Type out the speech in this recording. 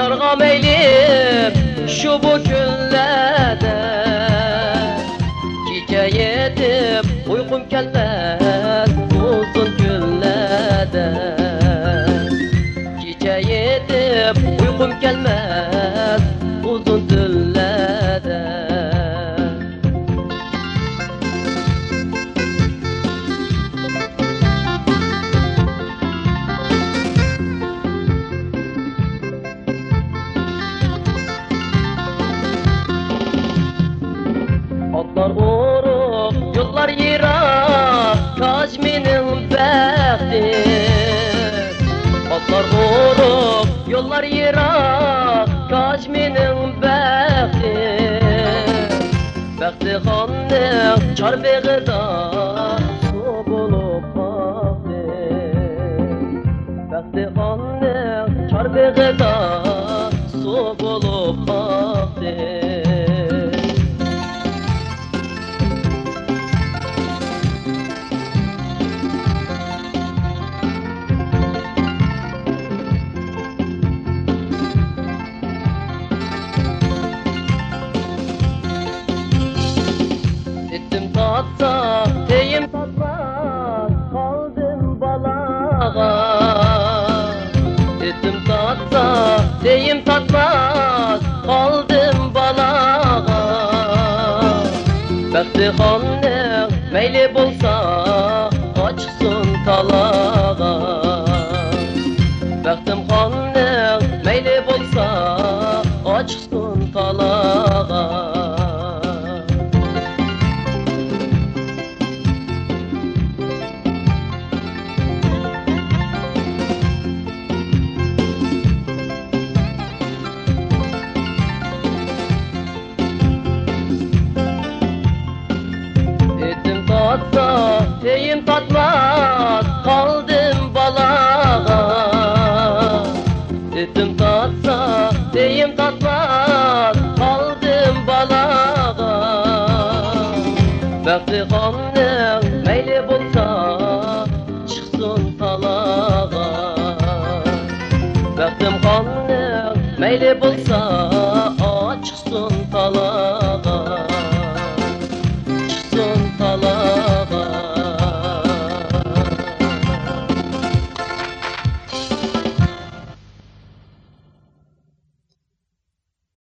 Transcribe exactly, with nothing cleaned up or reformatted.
ئۇيقۇلارغا مەيلى شۇ بۇ كۈنلەردە، كېچە يېتىپ ئۇيقۇم كەلمەس ئۇزۇن كۈنلەردە، كېچە يېتىپ ئۇيقۇم كەلمەس ئۇزۇن تۈنلەردە. ئاتلار ئورۇق، يوللار يىراق، كاش مېنىڭ بەختىم. ئاتلار ئورۇق، يوللار يىراق، كاش مېنىڭ بەختىم. بەختىخاننىڭ چاربېغىدا سۇ بولۇپ ئاقتىم. بەختىخاننىڭ چاربېغىدا سۇ بولۇپ ئاقتىم. ئېتىم تارتسا، تېيىم تارتماس قالدىم بالاغا. ئېتىم تارتسا، تېيىم تارتماس قالدىم بالاغا. بەختىخاننىڭ مەيلى بولسا، ئاچىقسۇن تالاغا. بەختىمخاننىڭ مەيلى بولسا، ئاچىقسۇن تالاغا. ئېتىم تارتسا، تېيىم تارتماس قالدىم بالاغا. ئېتىم تارتسا، تېيىم تارتماس قالدىم بالاغا. بەختىخاننىڭ مەيلى بولسا، چىقسۇن تالاغا. بەختىمخاننىڭ مەيلى بولسا،